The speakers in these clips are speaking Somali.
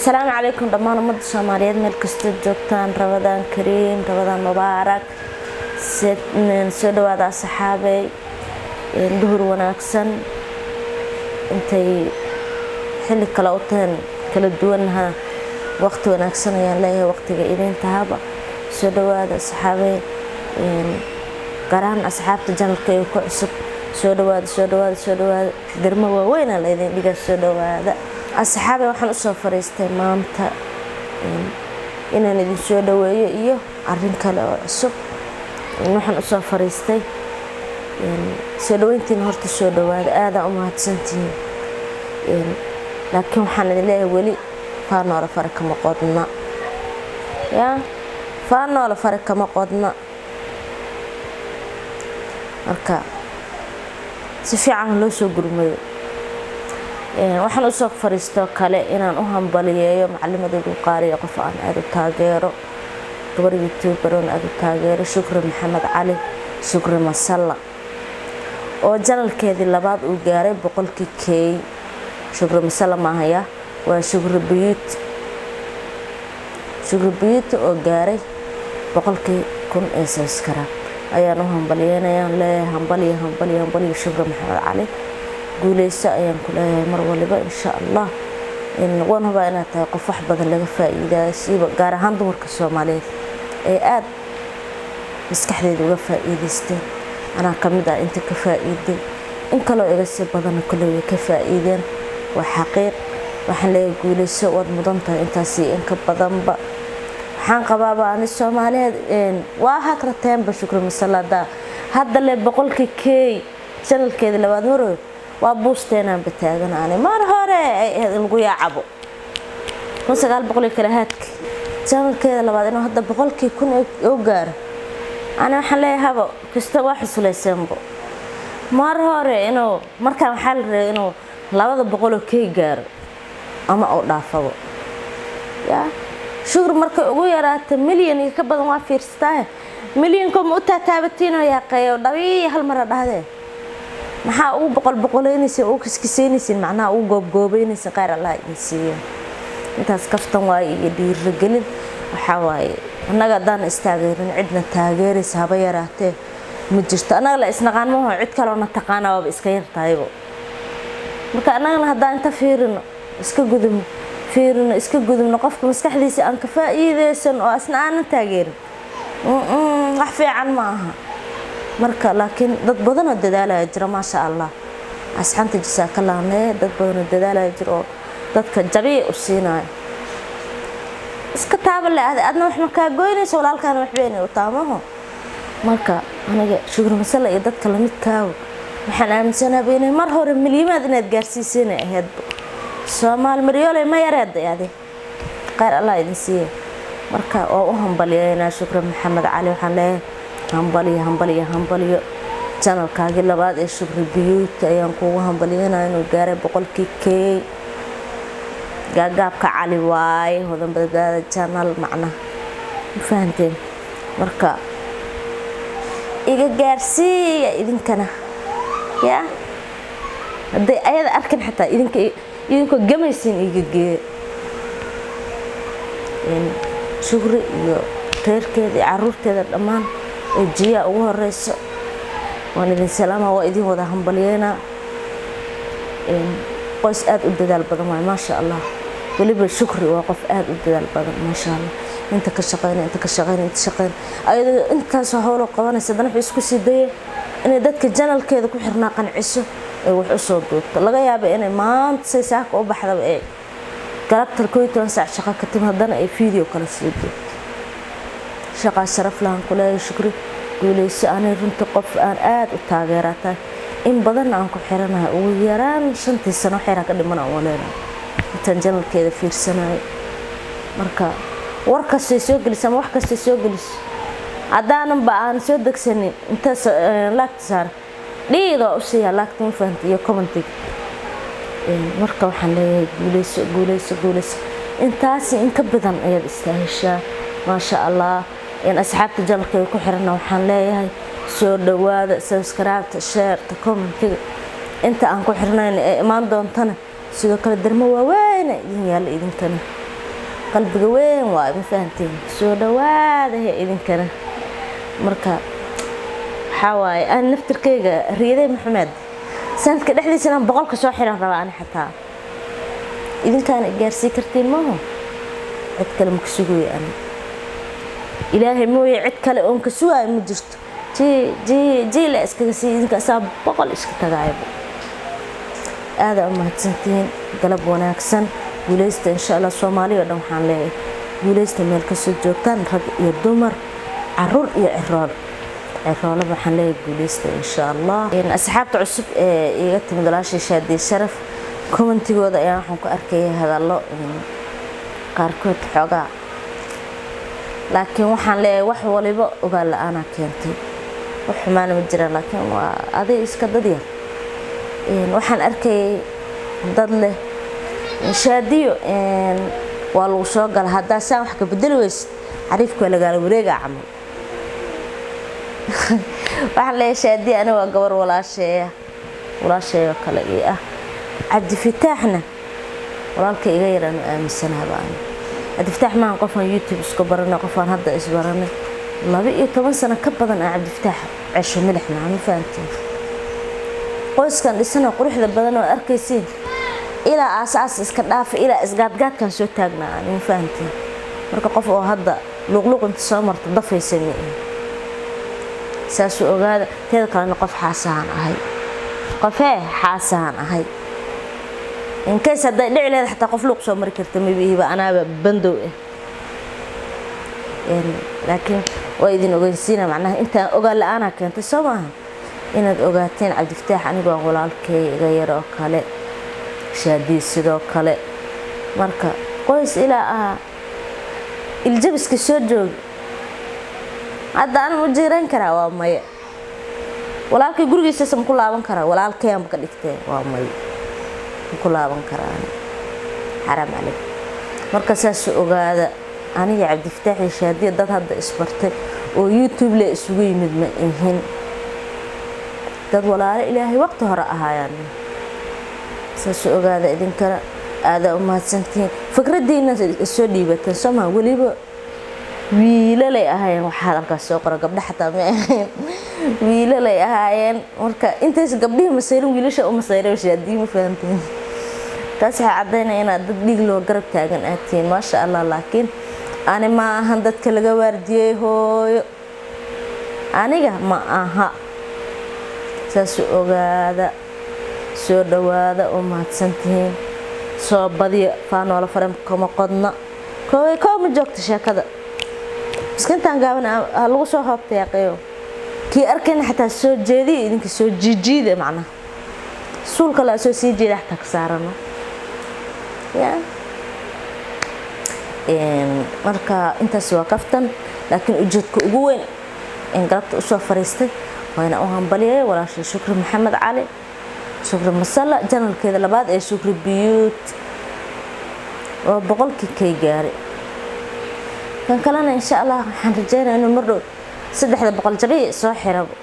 Assalaamu calaykum dhammaan ummadda Soomaaliyeed meel kastood joogtaan. Ramadaan kariim, Ramadaan mubaarak. Soo dhawaada asxaabey, duhur wanaagsan. Intay xilli kale u tahan kala duwannaha, waqti wanaagsan ayaan leeyahay, waqtiga idiin tahaba. Soo dhawaada asxaabey, gaar ahaan asxaabta channelka ee ku cusub. Soo dhawaada, soo dhawaada, soo dhawaada. Dermo waaweynaa la idin dhigaa. Soo dhawaada asxaabey. Waxaan usoo fariistay maanta inaan idin soo dhaweeyo iyo arin kale oo cusub. Waxaan usoo fariistay soo dhaweyntiina. Horta soo dhawaada, aadaa u mahadsantihiin, laakiin waxaan idin leeyahay weli faanoola fara kama qodna. Yaa faanoola fara kama qodna. Marka si fiican loo soo gurmado. Waxaan usoo fariistoo kale inaan u hambaliyeeyo macalimadaydu qaaliyo, qof aan aada u taageero, gabar YouTuber oon aada u taageero, Shukri Maxamed Cali, Shukri Masalla, oo channelkeedii labaad uu gaaray 100kii K. Shukri Masalla maahaya, waa Shukri Beauty. Shukri Beauty oo gaaray 100kii kun ee subscribe ayaan u hambalyeynayaan. Leeyahay hambaliyo, hambaliyo, hambaliyo. Shukri Maxamed Cali, guuleyso ayaan ku leeyahay mar waliba, insha Allah. Waan hubaa inaad tahay qof wax badan laga faa-iidayo, siiba gaar ahaan dumarka Soomaaliyeed ee aada maskaxdeeda uga faa-iideysteen. Anaa kamid ah inta ka faa-iiday, in kaloo iga sii badana kale way ka faa-iideen, waa xaqiiq. Waxaan leeyahay guuleyso, waad mudan tahay intaasi in ka badanba. Waxaan qabaaba ani Soomaaliyeed waa hagrateenba. Shukri Masalada hadda le 100kii K channelkeeda labaad maroy, waa buusteenaanba taagan. Ani mar hore ay ahayd in lagu yaacabo 1900 iyo kale haadka channelkeeda labaad inuu hadda 100kii kun oo gaaro. Ani waxaan leeyahay habo kasta waa xusuleyseenbo mar hore inuu markaan waxaa la rabay inuu 200 oo K gaaro ama uu dhaafabo. Yaa Shukur, markay ugu yaraata milyan iyo ka badan waa fiirsataahe. Milyanko ma u taataabatiinoo yaaqeeyo dhabii hal mara dhahdee? Maxaa ugu boqol boqoleynaysin, ugu kiskiseynaysin, macnaha ugu goobgoobeynaysin? Kheyr Allah idin siiyo. Intaas kaftan waaye iyo dhiirigelin. Waxaa waaye, annaga haddaan istaageerin, cidna taageeraysa haba yaraatee ma jirto. Annaga la isnaqaan maho, cid kaloona taqaana waaba iska yartahaybo. Marka annagana haddaan inta fiirino iska gudubno, fiirino iska gudubno, qofka maskaxdiisa aan ka faa'iideysan oo asna aanan taageerin, wax fiican ma aha. Marka laakiin dad badanoo dadaalaya jira, maasha Allah, asxanta jasaakalaanee. Dad badanoo dadaalaya jira oo dadka jabiya u siinayo. Iska taaba le ahday, adna wax makaa goynaysa, walaalkaana waxba inay u taamaho. Marka aniga Shukri Masale iyo dadka lamidkaago waxaan aaminsanaaba inay mar hore milyimaad inaad gaarsiiseenay ahaydba. Soomaali maryooley ma yareeday adi. Kheyr Allah idin siiya. Marka waa u hambalyeynaa Shukri Maxamed Cali. Waxaan leeyahay hambaliyo, hambaliyo, hambaliyo. Channelkaagii labaad ee Shukri Beauty ayaan kuugu hambalyeynaya inuu gaaray 100kii K. Gaagaabka Cali waaye, Hodan Badbaada channel, macnaha ma fahanteen? Marka iga gaarsiiya idinkana. Yaa hadday ayada arkin xataa, idinka idinkoo gamaysiin iga geeya. Shukri iyo reerkeeda iyo caruurteeda dhammaan ee jiyaa ugu horeyso, waan idin salaama, waa idin wada hambalyeynaa. Qoys aada u dadaal badan waay, maasha Allah. Weliba Shukri waa qof aada u dadaal badan, maasha Allah. Inta ka shaqeyna, inta ka shaqeyna, inta shaqeyna, ayadoo intaasoo howlo qabanaysa, haddana wuxuu isku sii dayay inay dadka channelkeeda ku xirnaa qanciso ee wax usoo duubto. Laga yaaba inay maanta say saaka u baxdaba ee galabta 11 saac shaqo ka timi, haddana ay video kala sii duubto. Shaqaa sharaf lahan ku leeyahay. Shukri, guuleyso. Anay runtii qof aan aada u taageeraa tahay, in badan aan ku xiranahay. Ugu yaraan 5tii sano xeraa ka dhiman aan waleenahay intaan channelkeeda fiirsanayo. Marka war kastay soo geliso ama wax kastay soo geliso, haddaananba aan soo degsanin, inta liketa saara dhiida waa u siiyaa liketa, ma fahanta, iyo commentiga. Marka waxaan leeyahay guuleyso, guuleyso, guuleyso. Intaasi in ka badan ayaad istaaheshaa, maasha Allah. Asxaabta channelkayga ku xirana waxaan leeyahay soo dhawaada, subscribeta, shareta, commentiga. Inta aan ku xirnayn ee imaan doontana sidoo kale, darmo waaweyna idin yaalla idinkana. Qalbiga weyn waayo, ma fahanteen? Soo dhawaada he idinkana. Marka waxaa waaye aan naftirkayga riyaday Maxamed sanadka dhexdiisa inaan 100-ka soo xiran rabaa ani. Xataa idinkaana gaarsii kartiin maaho, cid kale ma ka sugayo ani. Ilaahay mooye cid kale oon ka sugaayo ma jirto. Jiila iskaga sii idinka asaa 100 iska tagaayaba. Aadaa u mahadsantihiin. Galab wanaagsan, guuleysta insha Allah. Soomaaliya o dhan waxaan leeyahay guuleysta, meel kasoo joogtaan, rag iyo dumar, caruur iyo cirool, ciroolaba waxaan leeyahay guuleysta insha Allah. Asxaabta cusub ee iiga timid walaashii Shaadiye Sharaf, commentigooda ayaa waxaan ku arkayay hadallo qaarkood xoogaa, laakiin waxaan leeyahay wax waliba ogaal la-aanaa keentay. Wax xumaana ma jiraan, laakiin waa aday iska dad yar. Waxaan arkayay dad leh Shaadiyo waa lagu soo gala, haddaa saan wax ka bedeli weysid xariifka waa lagaala wareegaa camal. Waxaan leeyahay Shaadiya ani waa gabar walaasheeya, walaasheeyoo kale ii ah. Cabdifataaxna walaalka iga yaraanu aaminsanaaba ani. Cabdifataax maahan qofaan YouTube isku baranay, qofaan hadda isbaranay. 12 sano ka badan aan Cabdifataax cesho milixna, ma fahanteen? Qoyskan dhisana quruxda badan oo arkaysiin ilaa aasaas iska dhaafa, ilaa isgaadgaadkan soo taagnaa ani, ma fahanteen? Marka qof oo hadda luqluq inta soo marta dafaysa ma ihi, saasuu ogaada. Teeda kalena qof xaasahan ahay, qofee xaasahan ahay. Inkays hadday dhici leeda xataa qof luuq soo mari karta mabihiba, anaaba bandow ah. Laakiin waa idin ogeysiina, macnaha intaan ogaan la-aanaa keentay, soo maaha? Inaad ogaateen Cabdifataax anigu waa walaalkay iga yar oo kale, Shaadii sidoo kale. Marka qoys ilaa ah iljabiska soo joogi hadda ana ma jiiran karaa? Waa maya. Walaalkay gurigiisasa ma ku laaban karaa? Walaalkayaanba ka dhigtee, waa maya, ma ku laaban karaa? Xaraam caleyk. Marka saas ogaada, aniga Cabdifataax iyo Shaadiya dad hadda isbartay oo YouTube le isugu yimid ma ihin, dad walaalo Ilaahay waqti hore ahaayaan. Saas ogaada idinkana. Aadaa u mahadsantihiin, fikraddiina soo dhiibateen, soo maha? Weliba wiilalay ahaayeen waxaa hadalkaas soo qora, gabdha xataa ma ahayn, wiilalay ahaayeen. Marka intays gabdhihii masayrin, wiilasha u masayray Shaadiyi, ma fahantiin? Taas waxay caddaynaya inaad dad dhiig loo garab taagan aad tihiin, maasha Allah. Laakiin ani ma ahan dadka laga waardiyey hooyo, aniga ma aha. Saas ogaada. Soo dhawaada oo mahadsantihiin. Soo badiya, faanoola faren kama qodna, kooway koow ma joogta sheekada. Miskiintan gaaban ha lagu soo hoobtay aqeeyo kii arkayna xataa soo jeediya, idinka soo jiijiida, macnaha suulka la soo sii jeeda xataa ka saarano ya. Marka intaas waa kaftan, laakiin ujeedka ugu weyn in galabta usoo fariistay waa inaan u hambaliyay walaashay Shukri Maxamed Cali, Shukri Masalla, channelkeeda labaad ee Shukri Biyuut oo 100-kii kay gaaray. Kan kalena insha Allah waxaan rajeynaya inuu mar dhow 300 jabi soo xirabo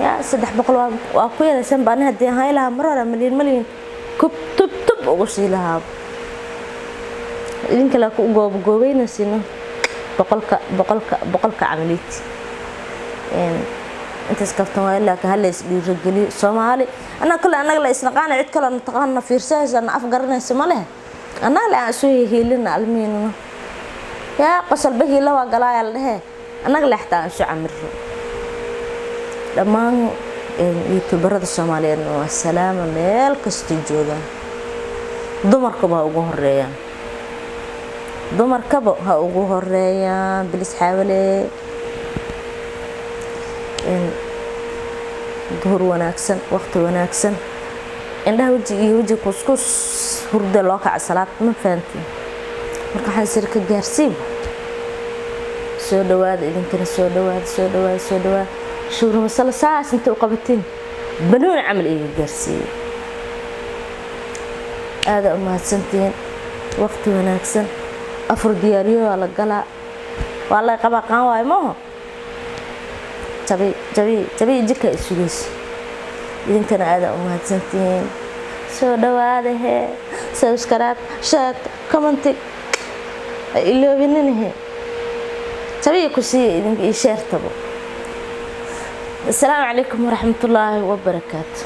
ya. 300 waa ku yaraysan baa ani haddii aan hay lahaa mar hore malyan malyan kub tub tub ugu sii lahaa. Idinka la ku goobgoobeynaysiino 100-ka 100-ka 100-ka camaliid. Intaas kaftan waayo, laakiin hala is dhiirageliyo Soomaali. Annaga kale annaga la isnaqaana, cid kale na taqaana fiirsanaysa na af garanaysa ma leh. Annaga le aan isu hiilina almiinana yaa qosolba hiila waa galaaya la dhehe. Annaga le xataa aan isu camiro. Dhammaan YouTuberada Soomaaliyeedna waa salaama meel kastay joogaan, dumarkaba ha ugu horeeyaan, dumarkaba ha ugu horeeyaan. Bilis xaawale in duhur wanaagsan, waqti wanaagsan. Indhaha weji iyo weji kuskus hurda loo kaca salaad, ma fahantiin? Marka waxaan sir ka gaarsiiba. Soo dhawaada idinkana, soo dhawaada, soo dhawaada, soo dhawaada. Shuuri masalo saas inta u qabatiin banuun camal iga gaarsiiyey. Aada u mahadsantihiin, waqti wanaagsan. Afur diyaariyo waa la galaa, waa la qabaa qaan waayo maaho. Jabi jabi jabi jika isugayso. Idinkana aada u mahadsantihiin. Soo dhawaada hee, subscribe, share. Comment iloobininahe, tabiya ku siiya idinka iyo share-tabo. Asalaamu calaykum waraxmatullaahi wabarakaatu.